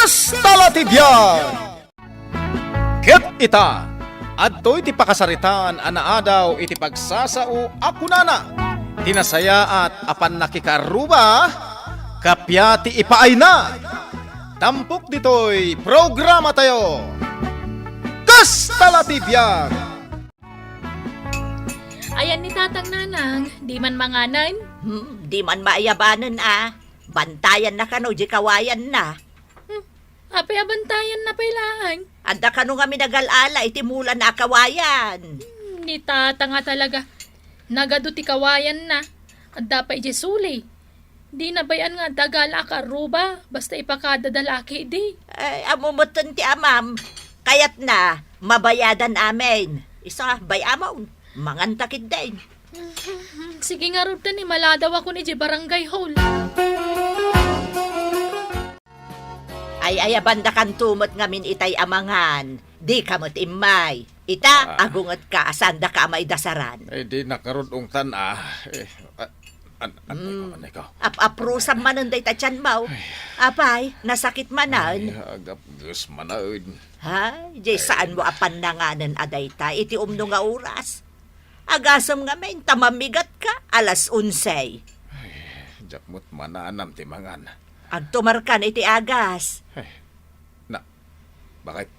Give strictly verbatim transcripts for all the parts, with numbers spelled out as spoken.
Kasta la ti biag! Ket ita, adtoy ti pakasaritaan a naadaw iti pagsasao a kunana, "Ti nasayaat a pannakikaarruba, kappia ti ipaayna." Tampok ditoy programatayo, Kasta la ti biag! Ayan ni Tatang, Nanang, di man manganen? Hmm, di man maayabanen a. Bantayanna kano di kawayanna. Hmm, apay a bantayanna pay laeng? Adda kano ngamin nagal-ala iti mulana a kawayan? Hmm, ni Tatang a talaga. Nagadu ti kawayanna. Adda pay di suli. Dina bay-an nga adda gala a kaarruba, basta ipakada da la ketdi. Ay, ammo metten ti amam. Kayatna, mabayadan amin. Isu, bay-amon, manganta ketdin. Sige ngarud ta, imaladaw akon idiay barangay hall. Ay, ayabandakanto met ngamin itay a mangan. Dika met immay. Ita, ah, agungetka a saandaka a maidasaran. Ay, dinak ngarud ungtan, ah. Eh, ah, an-, an-, Mm. Aneko? Ap-aprusam manen dayta tianmo. Ay. Apay, nasakit manen? Ay, agapges manen. Hay, di saanmo a pannanganen a dayta iti umno nga oras. Agasem ngamin ta mamigatka alas onse. Ay, diak met mananam ti mangan. Agtumarkan iti agas. Ay, na, bakit?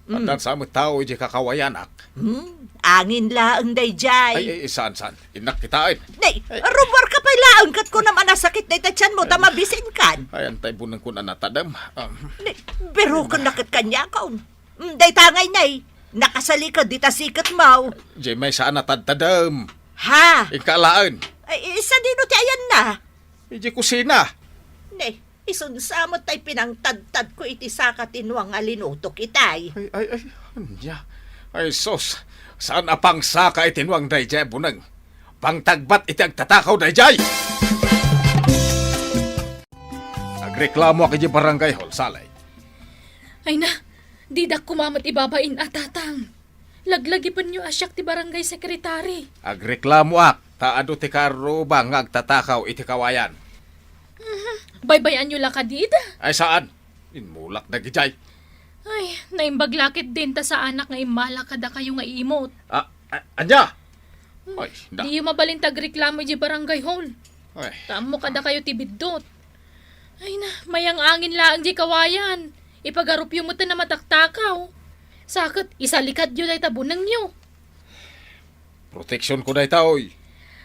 Mm. Addan sa met tao iti kakawayanak. Hmm, angin laeng daydiay. Ay, ay, saan, saan? Innak kitaen. Nay, ay, rummuarka pay laeng ket kunam a nasakit dayta tianmo ta mabisinkan. Ay, antay buneng kun a natadem. Um. Nay, birokenna ket kaniakon. Mm, dayta ngay, nay, nakasaliked dita siketmo. Diay maysa a natadtadem. Ha? Inka laeng. Ay, sadino ti ayanna? Idiay kusina. Nay, isun sa met tay pinangtadtadko iti saka ti nuang a linutok itay. Ay, ay, ay, ania? Ay, sus, saan a pangsaka iti nuang daydiay a buneng? Pangtagbat iti agtatakaw daydiay! Agreklamoak iti barangay hall, Sally. Ay na, didak koma met ibabain a, Tatang. Laglagipenyo a siak ti barangay secretary. Agreklamoak ta adu ti kaarruba nga agtatakaw iti kawayan. Mhm. Baybay-anyo la kadi ida? Ay, saan? Immulak dagidiay. Ay, naimbag la ketdin ta saanak nga immala kadakayo nga imot. Ah, a-, ania? Hmm. Ay, da. Diyo mabalin ti agreklamo idiay barangay hall. Ay. Ta ammo kadakayo ti biddut. Ay na, mayang-angin laeng diay kawayan. Ipagarupyo met a mataktakaw. Sa ket, isalikadyo dayta bunengyo. Proteksionko dayta, oy.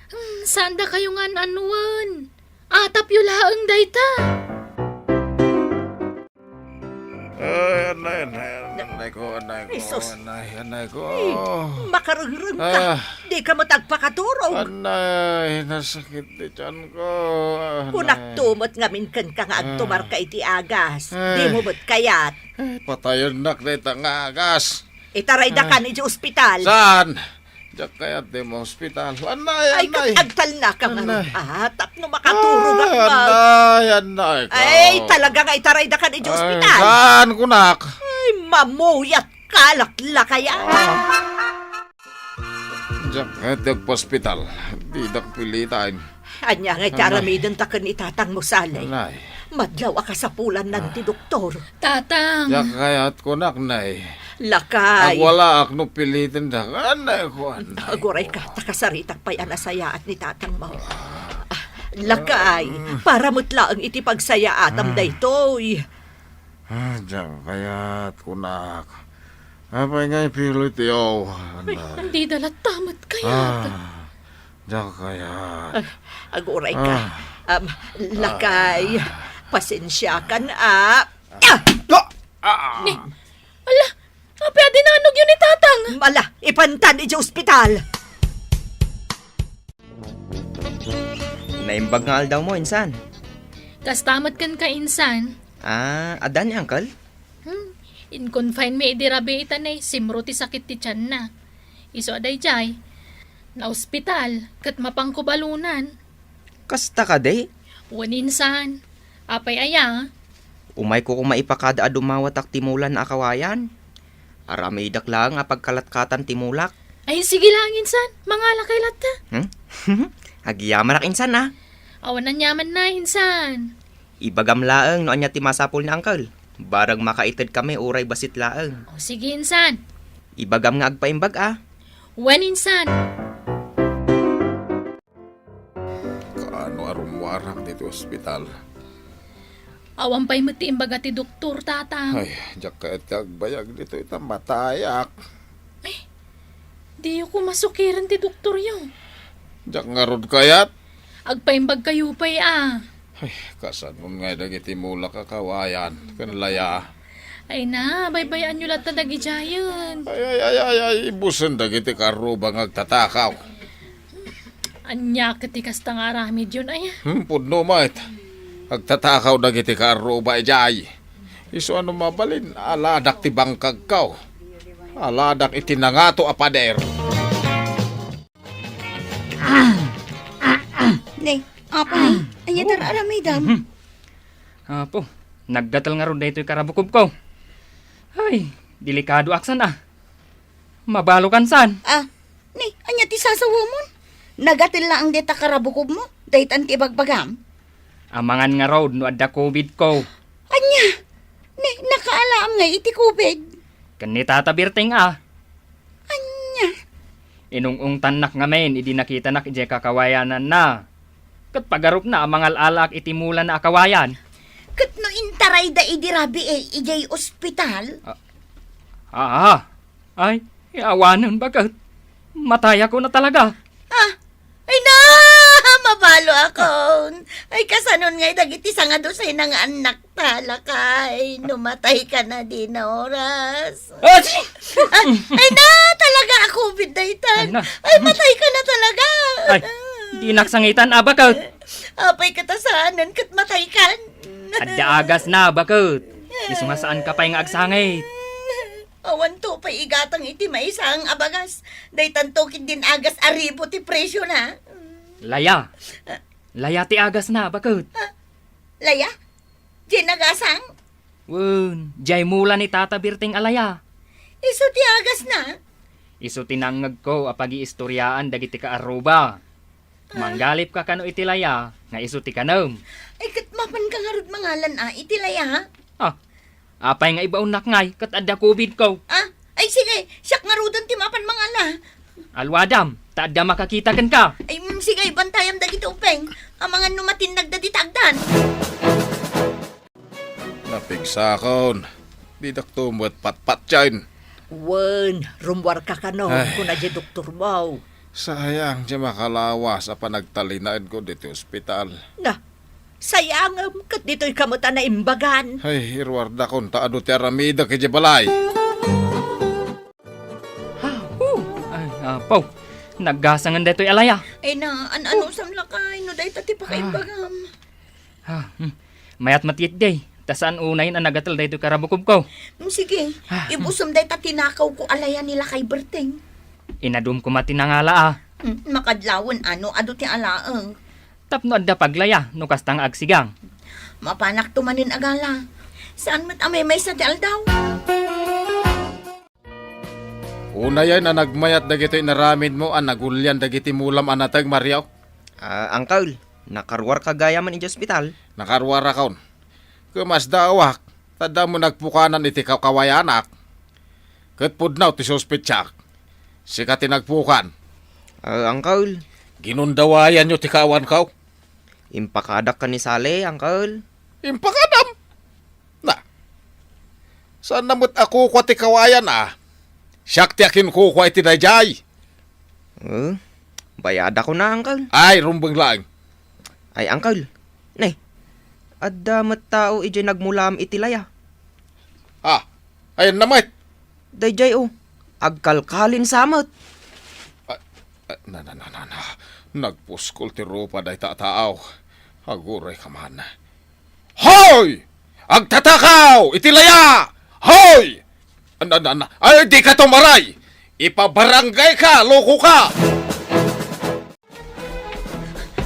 Hmm, saandakayo nga an-anuen. Atapyo laeng dayta. Ay, anay, anay, anay ko, anay ko, Jesus. Anay, anay ko. Eh, makarengreng ka. Ah. Dika met agpakaturog. Anay, nasakit ti tianko. Anay. Kunakto met ngamin kenka nga agtumarka iti agas. Ay. Dimo met kayat. Ay, patayennak dayta nga agas. Itaraydakan iti ospital. Saan? Diak kayat ti maospital. Anay, anay. Ay, ket agtalnaka ngarud. Anay. Ah, tapno makaturog ak. Anay, anay ko. Ay, talaga nga itaraydakan iti ospital. Ay, saan kunak? Ay, mamuyat ka, laklakayan. Diak kayat ti agpaospital. Didak pilitan. Ania ngay ti aramidenta ken ni tatangmo, Sally? Anay. Madlaw a kasapulannan ti doktor. Tatang! Diak kayat kunak, nay. Lakay. Agwalaak no pilitendak. Anay ko, anay ko. Aguray ka, ta kasaritak pay a nasayaat ni tatangmo. Ah, lakay, para met laeng iti pagsayaatam daytoy. Ah, diak kayat kunak. Apay nga ipilityo? Ay, anay. Dida latta met kayat. Ah, diak kayat. Ah, aguray ka. Ah. Um, lakay, pasensiakan a. Ah! Ah! Ni, ala, apay a dinanogyo ni tatang? Ala, ipantan idiay ospital. Naimbag nga aldawmo, insan. Kasta met kenka, insan. Ah, adda ni uncle? Hmm, in-confine mi idi rabii ta nay simro ti sakit ti tianna. Isu a daydiay, naospital, ket mapangko balonan. Kasta kadi? Wen, insan. Apay aya? Umayko koma ipakada a dumawatak ti mulana a kawayan. Aramidak laeng a pagkalatkatan ti mulak. Ay, sige laeng, insan. Mangalakay latta. Hmm? Agyamanak, insan, a. Awan aniamanna, insan. Ibagam laeng no ania ti masapul ni uncle. Barang makaitedkami uray bassit laeng. O, sige, insan. Ibagam nga agpaimbag, a. Wen, insan. Kaano a rummuarak ditoy ospital? Awan pay met ti imbaga ti doktor, Tatang. Ay, diak kayat nga agbayag ditoy ta matayak. Ay, diyo koma sukiren ti doktoryo. Diak ngarud kayat. Agpaimbagkayo pay, a. Ay, kasanon ngay dagiti mulak a kawayan ken laya? Ay na, baybay-anyo latta dagidiayen. Ay, ay, ay, ay, ay, ibusen dagiti kaarruba nga agtatakaw. Ania ket ti kasta nga aramidyon, aya? Hmm, pudno met. Agtatakaw dagiti kaarruba idiay. Isu a no mabalin, aladak ti bangkagko. Aladak iti nangato a pader. Ne, apay, ania ti ar-aramidem? Mhm. Apo, naggatel ngarud daytoy karabukobko. Ay, delikado aksan a. Mabalokan san. Ah, ne, ania ti sasawamon? Nagatel laeng dayta karabukobmo, daytan ti ibagbagam? Amangan ngarud no adda covidko. Ania? Ne, nakaalaam ngay iti covid? Ken ni Tata Berteng a. Ania? Inung-ungtannak ngamin idi nakitanak idiay kakawayananna. Ket pagarupna a mangal-alaak iti mulana a kawayan. Ket no intarayda idi rabii idiay ospital? Ah, ah, ay, awanen baket. Matayakon a talaga. Ah, ay na, mabaloakon. Ay, kasanon ngay dagiti sangadosena nga annak? Talakay, no mataykan a dina oras. Ah, si- Ah, ay na, talaga a covid daytan. Ay na. Ay, mataykan a talaga. Ay, dinak sangitan a baket. Apay ket a saanen ket mataykan. Adda agasna a baket. Isu nga saanka pay nga agsangit. Awanto pay igatang iti maysa nga abagas. Daytanto ketdin agas a ribo ti presiona. Laya. Laya ti agasna a baket. Ah, laya? Diay nagasang? Wen, diay mula ni Tata Berteng a laya. Isu ti agasna? Isu ti nangngegko a pagiistoriaan dagiti kaarruba. Ah. Manggalipka kano iti laya nga isu ti kanem. Ay, ket mapanka ngarud mangalan a iti laya? Ah, apay nga ibaonnak ngay ket adda covidko? Ah, ay sige, siak ngaruden ti mapan mangala. Alwadam, ta adda makakita kenka. Ay, mm, sige, bantayam dagiti upeng. Amangan no matinnagda dita agdan. Napigsakon. Didakto met patpatien. Wen, rummuarka kano, kuna diay doktormo. Sayang diay makalawas a panagtalinaedko ditoy ospital. Na, sayangem, ket ditoyka met a naimbagan. Ay, iruardakon ta adu ti aramidek idiay balay. Ah, oh, ay, apo. Naggasangen daytoy a laya. Ay na, an-anusam lakay no dayta ti pakaimbagam. Ah, hmm. Mayat met ketdi. Ta saan unayen a nagatel daytoy karabukobko. Mm, sige, ah, ibusem dayta tinakawko a laya ni lakay Berteng. Inadum koma ti nangala a. Mm, makadlawen a no adu ti alaeng. Tapno adda paglaya no kasta nga agsigang. Mapanakto manen a gala. Saan met a maymaysa ti aldaw? Unayen a nagmayat dagitoy inaramidmo a nagulian dagiti mulam a nateng, Mario? Ah, Uncle, nakaruarka gayamen idiay ospital? Nakaruarakon. Kumasdawak, ta adda met nagpukanan iti kakawayanak. Ket pudno ti suspetsak. Sika ti nagpukan. Ah, Uncle. Ginundawayanyo ti kaawanko? Impakadak ken ni Sally, Uncle. Impakadam? Na, saan na met a kukua ti kawayan a? Siak ti akinkukua iti daydiay. Eh, bayadakon a, Uncle. Ay, rumbeng laeng. Ay, Uncle. Ne, adda met tao idiay nagmulam iti laya. Ah, ayan na met. Daydiay, o. Agkalkalin sa met. Ah, ah, na, na, na, na, na. Nagpuskol ti rupa dayta a tao. Aguray ka man. Hoy! Agtatakaw iti laya! Hoy! An-, an-, an-, ay, dika tumaray! Ipabarangay ka, loko ka!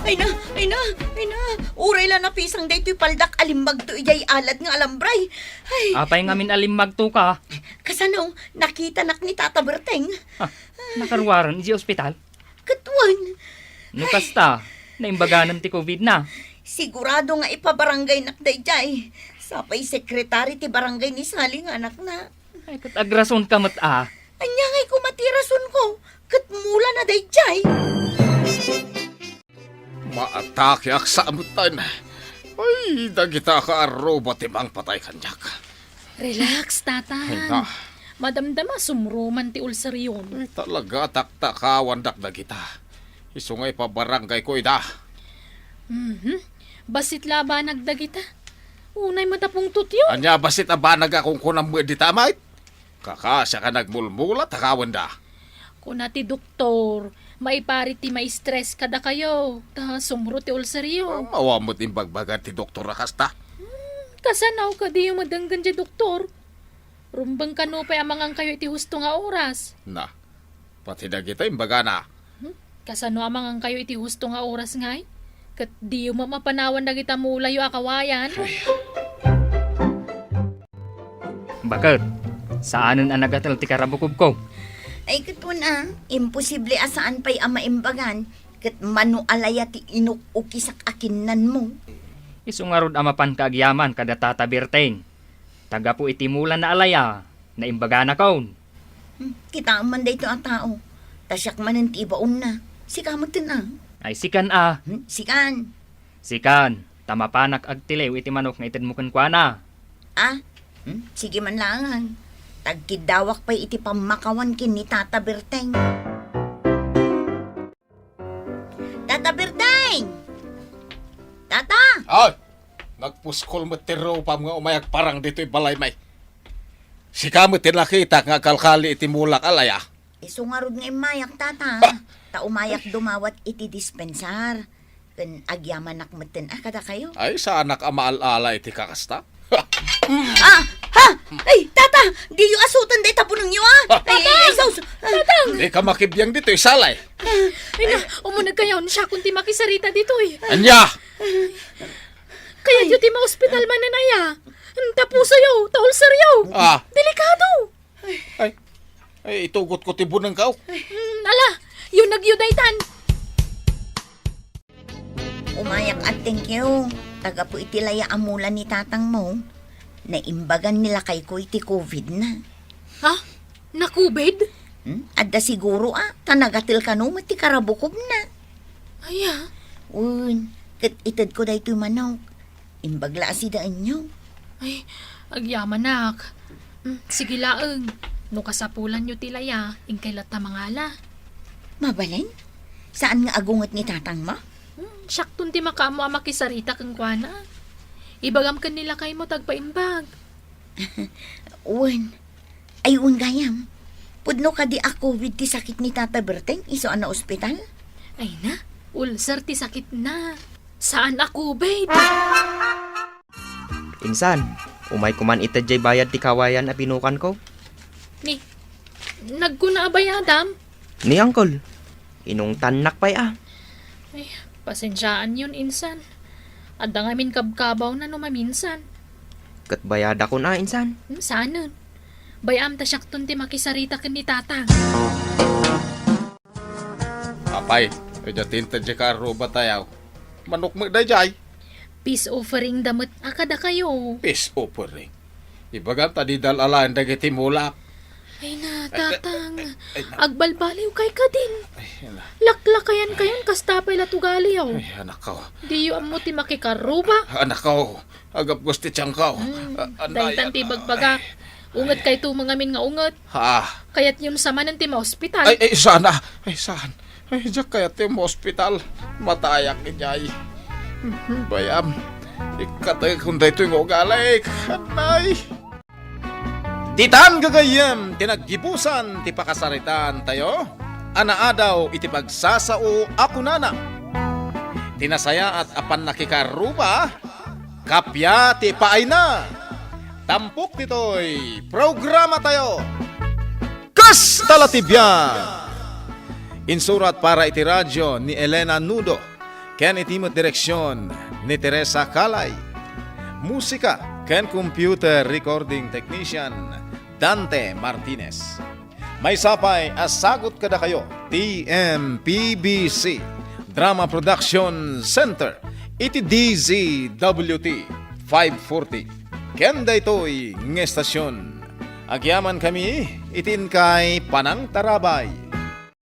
Ay na, ay na, ay na. Uray la napisang daytoy paldak a limmagto idiay alad nga alambray. Ay. Apay ngamin a limmagto ka? Kasano, nakitanak ni Tata Berteng. Ah, nakaruaren idiay ospital? Ket wen. No kasta, naimbaganan ti covid na. Sigurado nga ipabarangaynak daydiay. Sa pay sekretari ti barangay ni Sally nga anakna. Ay, ket agrasonka met a. Ania ngay koma ti rasonko? Ket mulana daydiay. Maatakeak sa amutan. Ay, dagita kaarruba ti mangpatay kaniak. Relax, Tatang. Ay, na. Madamdama, sumruman ti ulseryon. Ay, talaga, taktakawandak dagita. Isu nga ipabarangay ko ida. Mhm. Bassit la a banag dagita. Unay met a pungtotyo. Ania, bassit a banag a kunkunam met dita, Mike? Kakasiak a nagmulmula, takawenda. Kuna ti doktor, maipari ti ma-stress kadakayo, ta sumro ti ulseryo. Ah, awan met imbagbaga ti doktor a kasta. Hmm, kasano kadi met denggen ti doktor? Rumbeng kano pay a mangankayo iti husto nga oras. Na, pati dagita imbagana. Hmm? Kasano a mangankayo iti husto nga oras ngay? Ket diyo met mapanawan dagita mulayo a kawayan? Ay. Baket, saanen a nagatel ti karabukobko. Ay, ket kuna, imposible a saan pay a maimbagan, ket mano a laya ti inuk-ukisak a kinnanmo. Isu ngarud a mapanka agyaman kada Tata Berteng. Ta gapu iti mulana a laya, naimbaganakon. Hmm, kitaem man daytoy a tao. Ta siak manen ti ibaonna. Sika metten a. Ay, sikan a. Hmm, sikan. Sikan, ta mapanak agtiliw iti manok nga itedmo kenkuana. Ah? Hmm, sige man laeng. Tagkiddawak pay iti pammakawan ken ni Tata Berteng. Tata Berteng! Tata! Ay! Nagpuskol met ti rupam nga umay agparang ditoy balay, may. Sika met ti nakitak nga agkalkali iti mulak a laya. Isu ngarud nga immayak, Tata. Ah! Ta umayak dumawat iti dispensar. Ken agyamanak metten a kadakayo. Ay, saanak a maal-ala iti kakasta. Ah! Ha! Ay, Tata! Diyo asutan dayta bunengyo, ah! Ah! Ay, ay, ay, sus! Ah! Tatang! Dika makibiang ditoy sala. Ay na, umunegkayon, siakon ti makisarita ditoy. Ania? Kayatyo ti maospital manen aya. Ta pusoyo, ta ulseryo. Ah. Delikado. Ay, ay, itugotko ti bunengko. Mm, ala, yunegyo daytan. Umayak a thank you. Ta gapu iti laya a mula ni tatangmo, naimbagan ni lakayko iti covid na. Ha? Na-covid? Hmm? Adda siguro a, ta nagatel kano met ti karabukobna. Aya? Wen, ket itedko daytoy manok. Imbag la a sidaenyo. Ay, agyamanak. Mm, sige laeng. No kasapulanyo ti laya, inkay latta mangala. Mabalin? Saan nga agunget ni tatangmo? Hmm, siakton ti makaammo a makisarita kenkuana. Ibagam ken ni lakaymo ta agpaimbag. Wen. Ay, wen gayam. Pudno kadi a covid ti sakit ni Tata Berteng isu a naospital? Ay na, ulcer ti sakitna. Saan a covid. Insan, umayko man ited jay bayad ti kawayan a binukanko. Ni, nagkuna a bayadam? Ni, Uncle. Inungtannak pay a. Ay, pasensiaanyon, insan. Adda ngamin kabkabawna no maminsan. Ket bayadakon a, insan. Hmm, saanen? Bay-am ta siakton ti makisarita ken ni Tatang. Apay, adda ti inted jay kaarrubatayo. Manok met daydiay. Peace offering da met a kadakayo. Peace offering. Ibagam ta dida al-alaen dagiti mulak. Ay na, Tatang. Ay, ay, ay, na. Agbalbaliwkay kadin. Ay, na. Laklakayankayon kasta pay la ti ugaliyo. Ay, anakko. Diyo ammo ti makikarruba. Anakko, agapgos ti tiangko. Hmm, a-, anay, daytan ti ana-, ibagbaga. Ay. Ungetkayto ngamin nga unget. Ha? Kayatyon sa manen ti maospital. Ay, ay, sana. Ay, saan? Ay, diak kayat ti maospital. Matayak idiay. Bayam. Ikkatekon daytoy nga ugalik. Anay. Ditan gagayyem ti naggibusan ti pakasaritaantayo a naadaw iti pagsasao a kunana, ti nasayaat a pannakikarruba, kappia ti paayna. Tampok ditoy programatayo. Kasta la ti biag! Insurat para iti radio ni Elena Nudo, ken iti met direksion ni Teresa Calay. Musika ken computer recording technician, Dante Martinez. Maysa pay a sagut kadakayo ti M P B C Drama Production Center iti D Z W T five forty. ken daytoy nga estasion. Agyamankami iti inkay panangtarabay.